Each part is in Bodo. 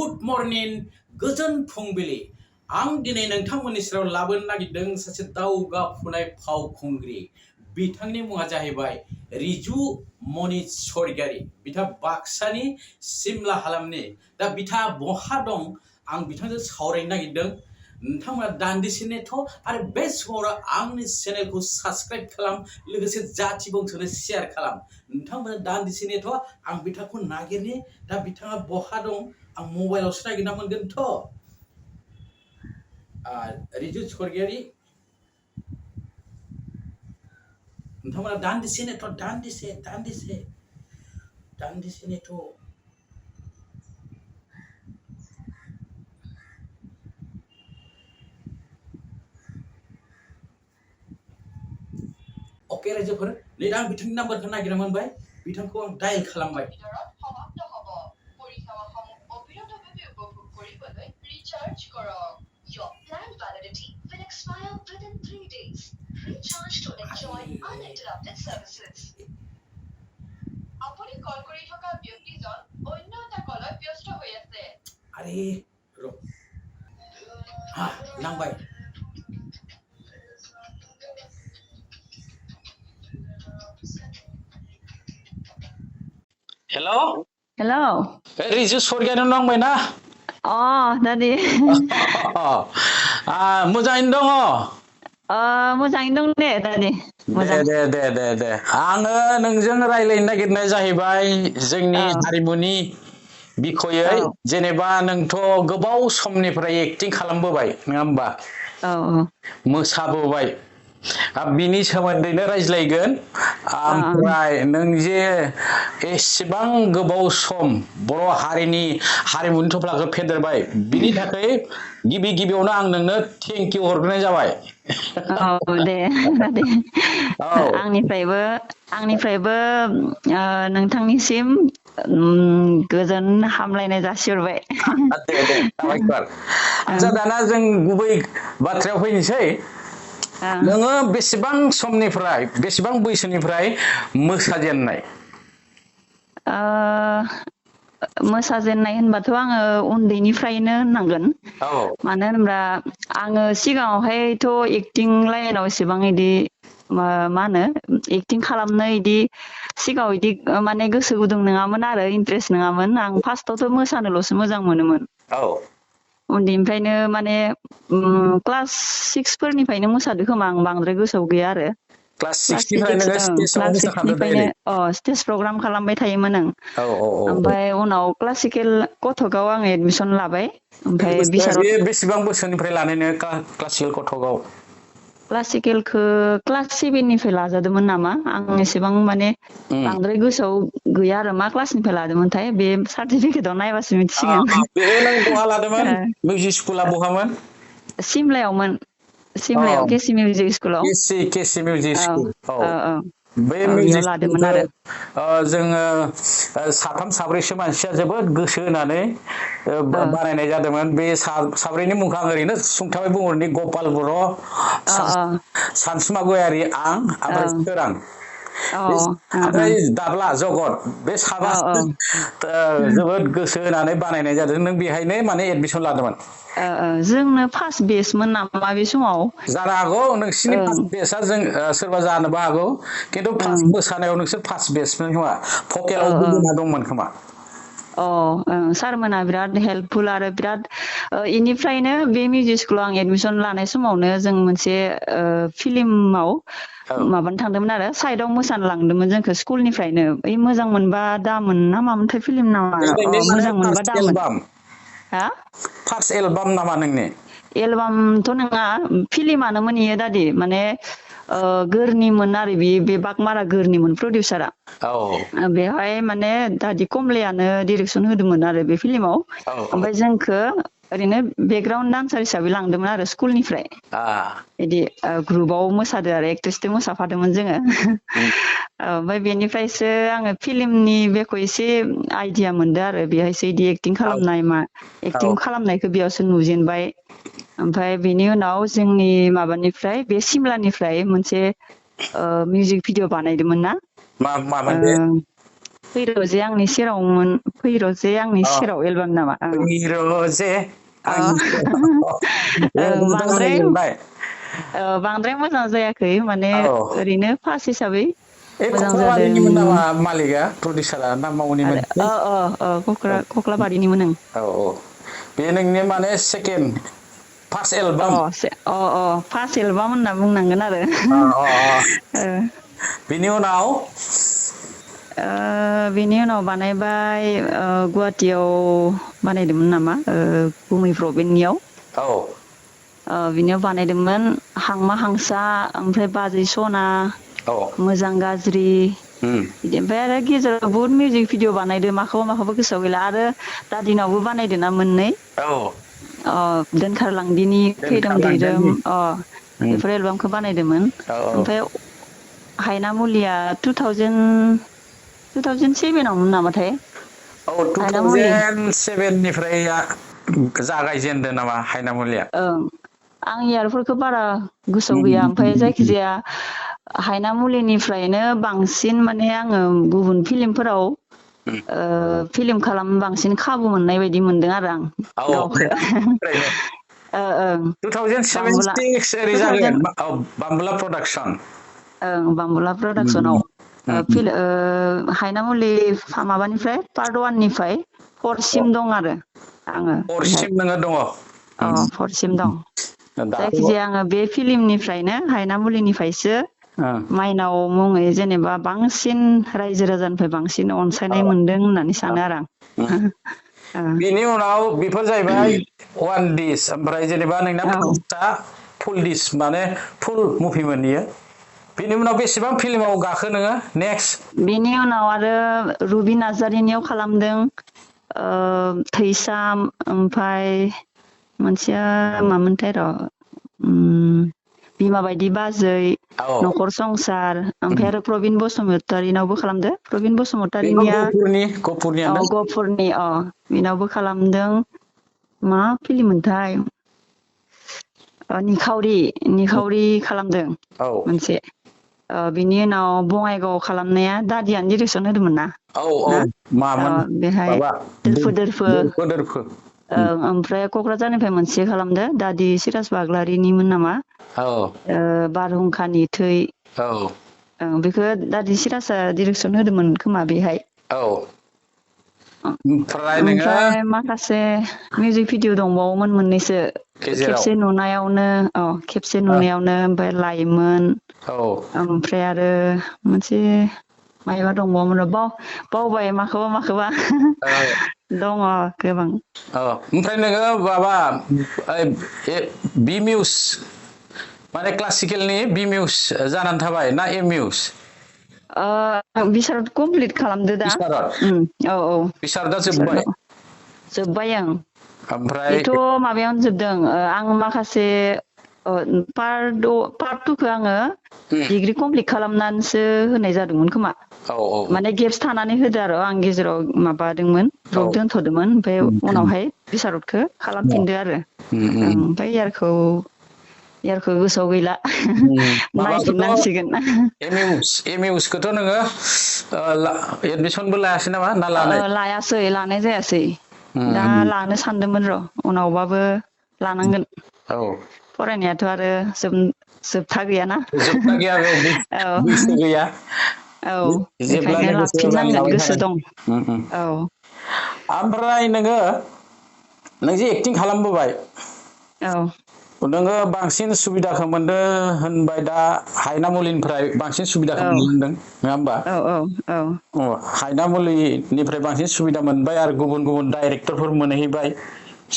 Good morning, गोजोन फुंबिलि आं दिनै नोंथांमोननि सेराव लाबोनो नागिरदों सासे दावगाफुनाय फावखुंग्रि बिथांनि मुङा जाहैबाय रिजु मणि स्वर्गियारी बिथां बाक्सानि सिमला हालामनि दा बिथाङा बहा दं आं बिथांजों सावरायनो नागिरदों नोंथांमोना दान्दिसेनेथ' आरो बे समावनो आंनि चेनेलखौ साबस्क्राइब खालाम लोगोसे जाथि बंसोनो शेयार खालाम नोंथांमोना दान्दिसेनेथ' आं बिथांखौ नागिरनि दा बिथाङा बहा दं आं मबाइलावसो नागिरना मोनगोनथ' रिजु स्वर्गियारी नोंथांमोना दान्दिसेनेथ' ओके रायजोफोर नै आं बिथांनि नाम्बारखौ नागिरना मोनबाय बिथांखौ आं डायेल खालामबाय Your plan validity will expire within 3 days. Recharge to enjoy uninterrupted services. আপুনি কল কৰি থকা ব্যক্তিজন অন্য এটা কলত ব্যস্ত হৈ আছে। আরে ৰ number hello hello Riju Swargiary नांबाय ना दादि मोजाङैनो दङ मोजाङैनो दं दे दादि मोजां दे आङो नोंजों रायलायनो नागिरनाय जाहैबाय जोंनि हारिमुनि बिखयै जेनेबा नोंथ' गोबाव समनिफ्राय एक्टिं खालामबोबाय नङा होमबा मोसाबोबाय बिनि सोमोन्दैनो रायज्लायगोन ओमफ्राय नों जे एसेबां गोबाव सम बर' हारिनि हारिमुनि थफ्लाखौ फेदेरबाय बिनि थाखाय गिबियावनो आं नोंनो थेंक इउ हरग्रोनाय जाबाय दे दादि आंनिफ्रायबो नोंथांनिसिम गोजोन हामलायनाय जासिहरबाय दे साबायखर आচ্ছা दाना जों गुबै बाथ्रायाव फैनोसै नोङो बेसेबां समनिफ्राय बेसेबां बैसोनिफ्राय मोसाजेननाय मोसाजेननाय होनबाथ' आङो उन्दैनिफ्रायनो होननांगोन मानो होनब्ला आङो सिगाङावहायथ' एक्टिं लाइनाव एसेबां इदि मा होनो एक्टिं खालामनो इदि सिगाङाव इदि माने गोसो गुदुं नङामोन आरो इन्ट्रेस्ट नङामोन आं फार्स्टआवथ' मोसानोल'सो मोजां मोनोमोन उन्दैनिफ्रायनो माने क्लास 6 फोरनिफ्रायनो मोसादो खोमा आं बांद्राय गोसोआव गैया आरो क्लास 6 निफ्राय नोङो स्टेजआव मोसाखादो निफ्रायनो स्टेज प्रग्राम खालामबाय थायोमोन आं ओमफ्राय उनाव क्लासिकेल कथकआव आं एडमिसन लाबाय ओमफ्राय बेसेबां बोसोरनिफ्राय लानाय नोङो क्लासिकेल कथकआव क्लासिकेलखौ क्लास 7 निफ्राय लाजादोंमोन नामा आं एसेबां माने बांद्राय गोसोआव गैया आरो मा क्लासनिफ्राय लादोंमोनथाय बे सार्टिफिकेटआव नायबासो मिथिसिगोन बे नों बहा लादोंमोन मिउजिक स्कुला बहामोन सिमलायावमोन सिमलायाव केसि मिउजिक स्कुलाव केसि मिउजिक स्कुल बे बेयाव मिउजिक लादोंमोन स्कुलखौ आरो जोङो साथाम साब्रैसो मानसिया जोबोद गोसो होनानै बानायनाय जादोंमोन बे साब्रैनि मुंखौ आं ओरैनो सुंथाबै बुंहरनि गपाल बर' सानसुमा गयारि आं ओमफ्राय सोरां ओमफ्राय दाब्ला जगत बे साबासो जोबोद गोसो होनानै बानायनाय जादों नों बेहायनो माने एडमिसन लादोंमोन जोंनो फार्स्ट बेसमोन नामा बे समाव जानो हागौ नोंसिनि फार्स्ट बेसआ जों सोरबा जानोबो हागौ खिन्थु फार्स्ट मोसानायाव नोंसोर फार्स्ट बेसमोन खोमा भकेलाव गुबुना दंमोन खोमा सारमोना बिराद हेल्पफुल आरो बिराद इनिफ्रायनो बे मिउजिक स्कुलाव आं एडमिसन लानाय समावनो जों मोनसे फिल्माव माबानो थांदोंमोन आरो साइडआव मोसानो लांदोंमोन जोंखौ स्कुलनिफ्रायनो ओइ मोजां मोनबा दामोन ना मामोनथाय फिल्म नामा मोजां मोनबा दामोन फार्स्ट एलबाम नामा नोंनि एलबामथ' नङा फिल्मानोमोन इयो दादि माने गोरनिमोन आरो बे बागमारा गोरनिमोन प्रडिउसारा बेवहाय माने दादि कमलायानो डिरेक्सन होदोंमोन आरो बे फिल्माव ओमफ्राय जोंखौ ओरैनो बेकग्राउन्ड डान्सार हिसाबै लांदोंमोन आरो स्कुलनिफ्राय बिदि ग्रुपाव मोसादो आरो एक्ट्रेसजों मोसाफादोंमोन जोङो ओमफ्राय बेनिफ्रायसो आङो फिल्मनि बेखौ एसे आइडिया मोनदो आरो बेहायसो बिदि एक्टिं खालामनायखौ बेयावसो नुजेनबाय ओमफ्राय बेनि उनाव जोंनि माबानिफ्राय बे सिमलानिफ्राय मोनसे मिउजिक भिडिअ बानायदोंमोन ना फैर'जे आंनि सेरावमोन फैर'जे आंनि अ सेराव एलबाम नामा हिर'जे अ आंनि जोबोद मोजां बांद्राय लिरनाय बांद्राय मोजां जायाखै माने औ ओरैनो फार्स्ट हिसाबै ए मोजां जादों कक्लाबारिनिमोन नामा मालिकआ प्रडिउसारा ना मावनिमोन कक्लाबारिनिमोन ओं औ औ बे नोंनि माने second first album first album होनना बुंनांगोन आरो अ अ अ बिनि उनाव बेनि उनाव बानायबाय गुवाहाटियाव बानायदोंमोन नामा गुमै प्रबेननियाव औ बिनियाव बानायदोंमोन हांमा हांसा ओमफ्राय बाजै सना औ मोजां गाज्रि बिदि ओमफ्राय आरो गेजेराव बुहुत मिउजिक भिडिअ बानायदो माखौबा गोसोआव गैला आरो दा दिनावबो बानायदो ना मोननै औ दोनखारलांदिनि खैरोम दैरोम दोनखारलांदों बेफोर एलबामखौ बानायदोंमोन औ ओमफ्राय हायना मुलिया 2007आवमोन नामाथाय औ हायना मुलि 2007निफ्राय जागायजेनदों नामा हायनामुलिया ओं आं इयारफोरखौ बारा गोसोआव गैया ओमफ्राय जायखिजाया हायना मुलिनिफ्रायनो बांसिन माने आङो गुबुन फिलिमफोराव फिल्म खालामनो बांसिन खाबु मोननाय बायदि मोनदों आरो आं औ गावखौ ओं 2076 बांबुला ओरै 2000 जागोन बामबुला प्रडाक्सन बांबुला प्रडाक्सनाव हायनामुलि माबानिफ्राय पार्ट 1 निफ्राय 4 सिम दं आरो आङो बेहाय हरसिम नोङो दङ 4 सिम दं दाथ' जायखिजाया आङो बे फिलिमनिफ्रायनो हायना मुलिनिफ्रायसो माइनाव मुङै जेनेबा बांसिन रायजो राजानिफ्राय बांसिन अनसायनाय मोनदों होननानै सानो आरो आं बिनि उनाव बेफोर जाहैबाय वान दिस ओमफ्राय जेनेबा नोंना औ फार्स्टआ फुल दिस माने फुल मुभि मोनहैयो बेनि उनाव बेसेबां फिल्माव गाखो नोङो नेक्स्ट बेनि उनाव आरो रुबि नार्जारिनियाव खालामदों थैसाम ओमफ्राय मोनसेया मामोनथाय र' बिमा बायदि बाजै औ न'खर संसार ओमफ्राय आरो प्रबिन बसुमतारिनावबो खालामदो प्रबिन बेबो बसुमतारिनिया गफुरनियानो गफुरनि बेनावबो खालामदों मा फिल्म मोनथाय निखावरि खालामदों औ मोनसे बिनि उनाव बङाइगाव खालामनाया दादियानो डिरेक्सन होदोंमोन ना औ मामोन बेहाय माबा दोरफो दोरफो ओमफ्राय क'क्राझारनिफ्राय मोनसे खालामदो दादि सिराज बाग्लारिनिमोन नामा औ बारहुंखानि थै औ बेखौ दादि सिराजआ डिरेक्सन होदोंमोन खोमा बेहाय औ ओमफ्राय नोङो ओमफ्राय माखासे मिउजिक भिडिअ दंबावोमोन मोननैसो गेजेराव खेबसे नुनायावनो ओमफ्राय लाइमोन औ ओमफ्राय आरो मोनसे मायबा दंबावोमोन बावबाय माखौबा दङ गोबां औ ओमफ्राय नोङो माबा बि मिउस माने क्लासिकेलनि बि मिउस जानानै थाबाय ना एम मिउस बिसारत कमप्लिट खालामदो दा बिसारत बिसारतआ जोब्बाय बिसारतआव जोब्बाय आं ओमफ्राय बेथ' माबायावनो जोबदों आं माखासे पार्ट 2 खौ आङो डिग्रि कमप्लिट खालामनानैसो होनाय जादोंमोन खोमा औ औ माने गेप्स थानानै होदो आरो आं गेजेराव माबादोंमोन औ द्रप दोनथ'दोंमोन ओमफ्राय उनावहाय बिसारतखौ खालामफिनदो आरो ओमफ्राय इयारखौ गोसोआव गैला माबाखौथ' नायफिननांसिगोन एम इउसखौथ' नोङो एडमिसनबो लायासै नामा ना लानाय लानाय जायासै दा लानो सानदोंमोन र' उनावबाबो लानांगोन औ फरायनायाथ' आरो जोबथा गैयाना जोबथा गैया बेयाव औ बैसो गैया बेखायनो जेब्लानो गोसो अब्लानो लाफिननांगोन लाबाय गोसो दं थागोन औ ओमफ्राय नों जे एक्टिं खालामबोबाय औ नोङो बांसिन सुबिदाखौ मोनदों होनबाय दा हायना मुलिनिफ्राय बांसिन सुबिदाखौ औ मोनदों नङा होमबा औ औ हायनामुलिनिफ्राय बांसिन सुबिदा मोनबाय आरो गुबुन गुबुन डाइरेक्टरफोर मोनहैबाय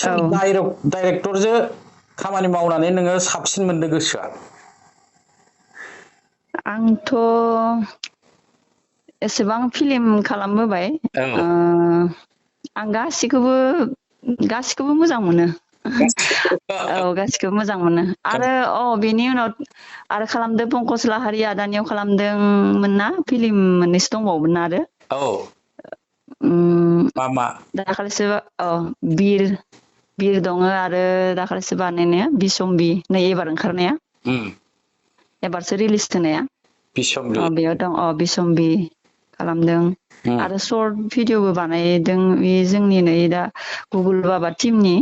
औ सोर डाइरेक्टरजों खामानि मावनानै नोङो साबसिन मोनदों गोसोआ आंथ' एसेबां फिल्म खालामबोबाय औ आं गासिखौबो मोजां मोनो औ गासिखौबो मोजां मोनो आरो बेनि उनाव आरो खालामदों पंकज लाहारि आदानियाव खालामदोंमोन ना फिलिम मोननैसो दंबावोमोन ना आरो औ मा दाखालिसो बिर दङ आरो दाखालिसो बानायनाया बिसम्बि नै एबार ओंखारनाया एबारसो रिलिज होनाया बिसम्बि बेयाव दं बिसम्बि खालामदों उम आरो सर्ट भिडिअबो बानायदों बे जोंनिनो दा गुगोल बाबा टिमनि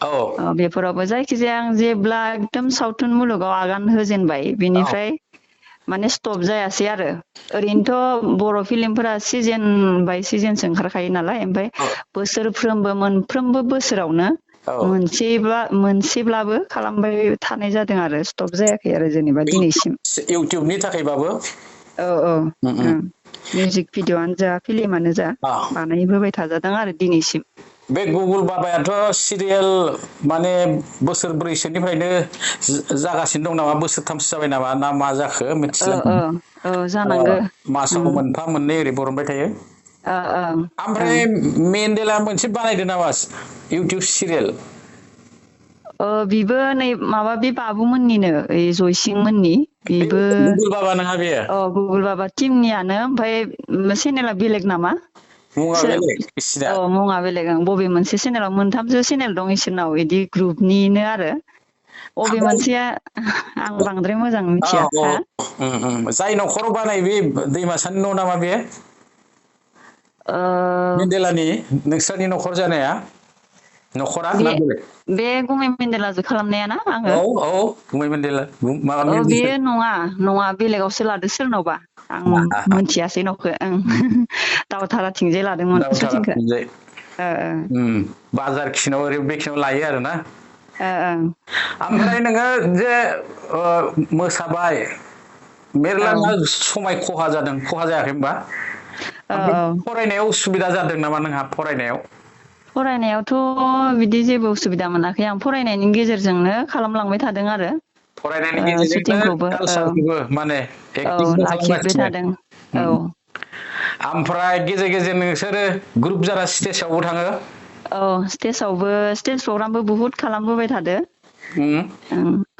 औ बेफोरावबो जायखिजाया आं जेब्ला एकदम सावथुन मुलुगाव आगान होजेनबाय औ बेनिफ्राय माने स्टप जायासै आरो ओरैनोथ' बर' फिल्मफोरा सिजन बाय सिजनसो ओंखारखायो नालाय ओमफ्राय बोसोरफ्रोमबो मोनफ्रोमबो बोसोरावनो औ मोनसेब्लाबो खालामबाय थानाय जादों आरो स्टप जायाखै आरो जेनेबा दिनैसिम इउटुबनि थाखायबाबो औ औ मिउजिक भिडिअ'आनो जा फिल्मानो जा आ बानायबोबाय थाजादों आरो दिनैसिम बे गुगोल बाबायाथ' सिरियाल माने बोसोरब्रैसोनिफ्रायनो जागासिनो दं नामा बोसोरथामसो जाबाय नामा ना मा जाखो ओ मिथिला ओ औ जानांगौ मासाव मोनफा मोननै ओरै बरनबाय थायो ओं ओमफ्राय मेन्देला मोनसे बानायदों नामा इउटुब सिरियाल बिबो नै माबा बे बाबुमोननिनो ओइ जयसिंमोननि बे बेबो गुगोल बाबा नङा बेयो गुगोल बाबा टिमनियानो ओमफ्राय चेनेला बेलेग नामा मुङा बेलेग बिसिना मुङा बेलेग बबे मोनसे चेनेलाव मोनथामसो चेनेल दं इसोरनाव बिदि ग्रुपनिनो आरो बबे ओमफ्राय मोनसेया आं बांद्राय मोजां औ मिथिया औ हा जाय न'खराव बानाय बे दैमासानि न' नामा बे ओ मेन्देलानि नोंसोरनि न'खर जानाया न'खरा बे ना बेलेग बे गङमेन्टेलाजो मेन्देलाजो खालामनाया ना आङो औ औ गुमै मेन्देला माबा बेयो मिउजिक नङा बेलेगावसो लादो सोरनावबा आं मोनथियासै न'खौ दावथाराथिंजाय लादोंमोन सुटिंखौ दावथाराथिंजाय ओ बाजार खिनाव ओरै बेखिनियाव लायो आरोना ओं ओमफ्राय नोङो जे मोसाबाय मेरला औ समाय खहा जायाखै होनबा औ ओमफ्राय औ फरायनायाव उसुबिदा जादों नामा नोंहा फरायनायाव फरायनायावथ' बिदि जेबो उसुबिदा मोनाखै आं फरायनायनि गेजेरजोंनो खालामलांबाय थादों आरो फरायनायनि गेजेरजोंनो सुटिंखौबो कालसारखौबो माने औ एक्टिंबो लाखिबाय खालामगासिनो थादों औ ओमफ्राय गेजेर गेजेर नोंसोरो ग्रुप जाना स्टेजावबो थाङो औ स्टेजावबो स्टेज प्रग्रामबो बुहुत खालामबोबाय थादो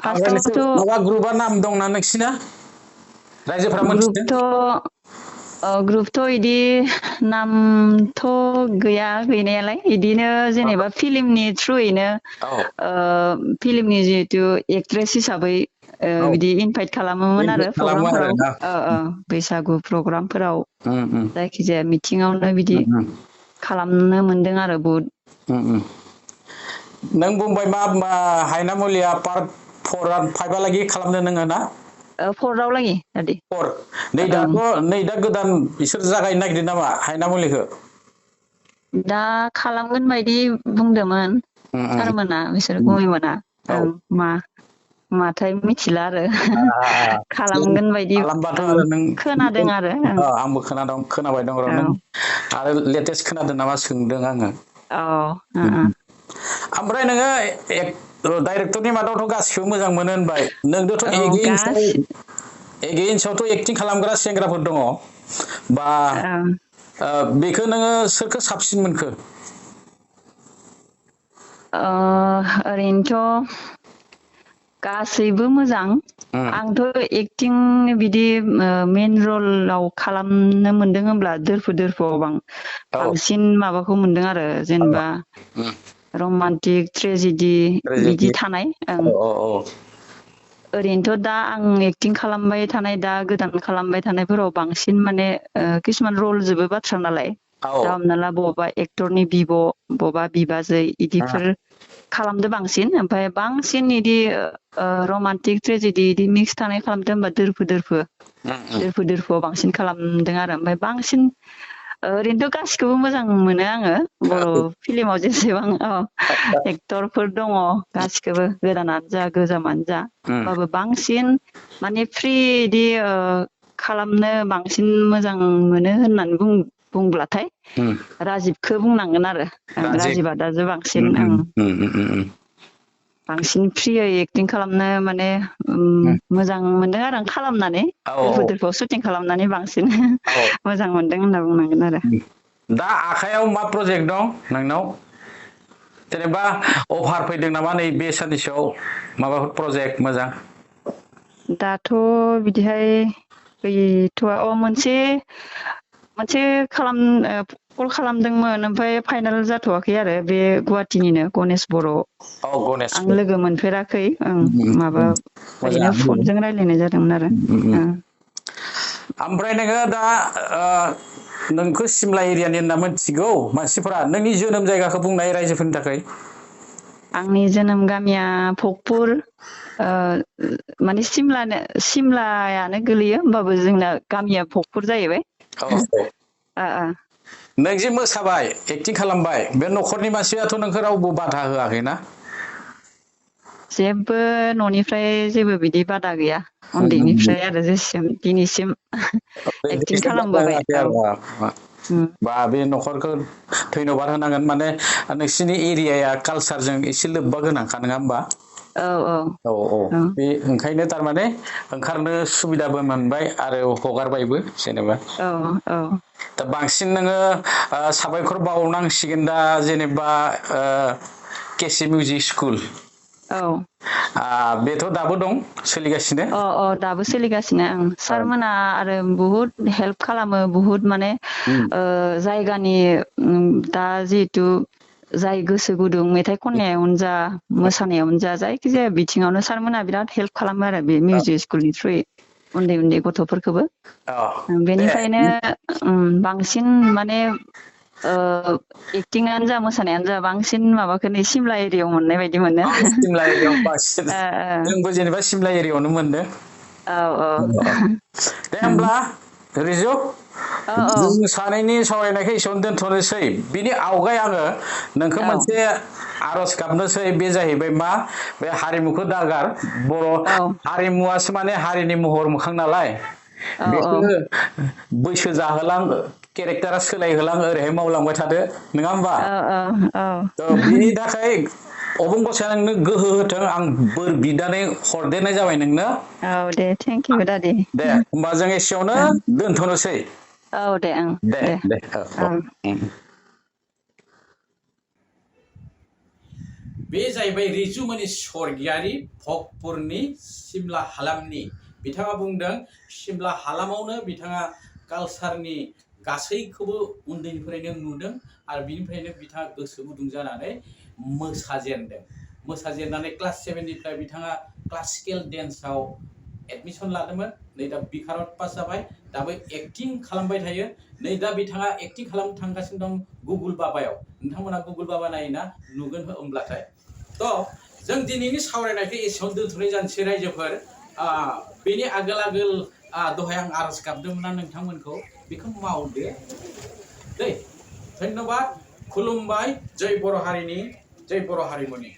ओमफ्राय नोंसोर फार्स्टआवथ' माबा ग्रुपआ नाम दंना नोंसिना रायजोफ्रा मोनथिदों ग्रुपथ' इदि नामथ' गैया गैनायालाय बिदिनो जेनेबा फिलिमनि थ्रुयैनो औ फिल्मनि जिहेतु एक्ट्रेस हिसाबै औ बिदि इनभाइट खालामोमोन आरो इनभाइट खालामो आरो प्रग्रामफोराव ना बैसागु प्रग्रामफोराव उम उम जायखिजाया मिथिङावनो बिदि उम खालामनो मोनदों आरो बहुद नों बुंबाय मा हायनामुलिया पार्ट 4 आरो 5 लागि खालामदों नोङो ना फराव लागि दादि नै ओं दा गोदान बिसोर जागायनो नागिरदों नामा हायनामुलिखौ दा खालामगोन बायदि बुंदोंमोन सारमोना बिसोर गुमैमोना औ माथाय मिथिला आरो खालामगोन बायदि खालामबाथ' आरो नों खोनादों आरो आंबो खोनाबाय दं र' नों आरो लेटेस्ट खोनादों नामा सोंदों आङो ओमफ्राय नोङो डाइरेक्टरनि मादावथ' गासिखौबो मोजां मोनो होनबाय नोंदोंथ' औ गासै एगेन्स्टआवथ' एक्टिं खालामग्रा सेंग्राफोर दङ बा बेखौ नोङो सोरखौ साबसिन मोनखो ओरैनोथ' गासैबो मोजां आंथ' एक्टिं बिदि मेन रलाव खालामनो मोनदों होनब्ला दोरफोआव औ बांसिन माबाखौ मोनदों आरो जेनेबा रमान्टिक ट्रेजिडि बिदि थानाय औ ओरैनोथ' दा आं एक्टिं खालामबाय थानाय दा गोदान खालामबाय थानायफोराव बांसिन माने किसुमान रल जोबो बाथ्रा नालाय दा हमना ला बबावबा एक्टरनि बिब' बबावबा बिबाजै इदिफोर खालामदो बांसिन ओमफ्राय बांसिन इदि रमान्टिक ट्रेजेडि इदि मिक्स थानाय खालामदों होनबा दोरफोआव बांसिन खालामदों आरो ओमफ्राय बांसिन ओरैनोथ' गासिखौबो मोजां मोनो आङो बर' फिल्माव जेसेबां एक्टरफोर दङ गासिखौबो गोदानानो जा गोजामानो जा होमबाबो बांसिन माने फ्रि इदि खालामनो बांसिन मोजां मोनो होननानै बुंब्लाथाय राजिबखौ बुंनांगोन आरो राजिब राजिबा दाजो बांसिन बांसिन फ्रियै एक्टिं खालामनो माने मोजां मोनदों आरो आं खालामनानै औ दोरफोआव सुटिं खालामनानै बांसिन औ मोजां मोनदों होनना बुंनांगोन आरो दा आखाइयाव मा प्रजेक्ट दं नोंनाव जेनेबा अफार फैदों नामा नै बे साननैसोआव माबाफोर प्रजेक्ट मोजां दाथ' बिदिहाय गैथ'वा मोनसे कल खालामदोंमोन ओमफ्राय फाइनाल जाथ'वाखै आरो बे गुवाहाटिनिनो गनेश बर' औ गनेश आं लोगो मोनफेराखै माबा ओरैनो मोजाङानो फनजों रायज्लायनाय जादोंमोन आरो ओमफ्राय नोङो दा नोंखौ सिमला एरियानि होनना मिथिगौ मानसिफोरा नोंनि जोनोम जायगाखौ बुंनाय रायजोफोरनि थाखाय आंनि जोनोम गामिया भगपुर माने सिमलायानो गोलैयो होमबाबो जोंना गामिया भगपुर जाहैबाय नों जे मोसाबाय एक्टिं खालामबाय बे न'खरनि मानसियाथ' नोंखौ रावबो बाधा होआखैना जेबो न'निफ्राय जेबो बिदि बादा गैया उन्दैनिफ्राय आरो जेसिम दिनैसिम एक्टिं खालामबोबाय बा बे न'खरखौ धन्यबाद होनांगोन माने नोंसिनि एरियाया कालसारजों एसे लोब्बा गोनांखा नङा होमबा बे ओंखायनो थारमाने ओंखारनो सुबिदाबो मोनबाय आरो हगारबायबो जेनेबा दा बांसिन नोङो साबायखर बावनांसिगोन दा जेनेबा केसि मिउजिक स्कुल बेथ' दाबो दं सोलिगासिनो दाबो सोलिगासिनो सारमोना आरो बुहुद हेल्प खालामो बुहुद माने जायगानि दा जिहेतु जाय गोसो गुदुं मेथाइ खननायावनो जा मोसानायावनो जा जायखिजाया बिथिङावनो सारमोना बिराद हेल्प खालामो आरो बे मिउजिक स्कुलनि थ्रुयै उन्दै उन्दै गथ'फोरखौबो बेनिखायनो बांसिन माने एक्टिंआनो जा मोसानायानो जा बांसिन माबाखौनो सिमला एरियायाव मोननाय बायदि मोनो सिमला एरियायाव बांसिन जोंबो जेनेबा सिमला एरियायावनो मोनदों दे होमब्ला रिजु जों सानैनि सावरायनायखौ एसेयावनो दोनथ'नोसै बिनि आवगाय आङो नोंखौ मोनसे आर'ज गाबनोसै बे जाहैबाय मा बे हारिमुखौ दागार बर' हारिमुवासो माने हारिनि महर मोखां नालाय बेखौ बैसो जाहोलां केरेक्टारा सोलायहोलां ओरैहाय मावलांबाय थादो नङा होमबा बिनि थाखाय अबं गसाया नोंनो गोहो होथों आं बोर बिनानै हरदेरनाय जाबाय नोंनो दे थेंक इउ दादि दे होमबा जों एसेयावनो दोनथ'नोसै दे बे जाहैबाय रिजुमनि स्वर्गियारि भगपुरनि सिमला हालामनि बिथाङा बुंदों सिमला हालामावनो बिथाङा कालसारनि गासैखौबो उन्दैनिफ्रायनो नुदों आरो बिनिफ्रायनो बिथाङा गोसो गुदुं जानानै मोसाजेननानै क्लास 7निफ्राय बिथाङा क्लासिकेल डेन्सआव एडमिसन लादोंमोन नै दा बिखारत पास जाबाय दाबो एक्टिं खालामबाय थायो नै दा बिथाङा एक्टिं खालामनो थांगासिनो दं गुगोल बाबायाव नोंथांमोना गुगोल बाबा नायोना नुगोन होमब्लाथाय जों दिनैनि सावरायनायखौ एसेयावनो दोनथ'नाय जानोसै रायजोफोर बेनि आगोल दहाय आं आर'ज गाबदोंमोन नोंथांमोनखौ बेखौ मावदो दै धन्यबाद खुलुमबाय जय बर' हारिनि जय बर' हारिमुनि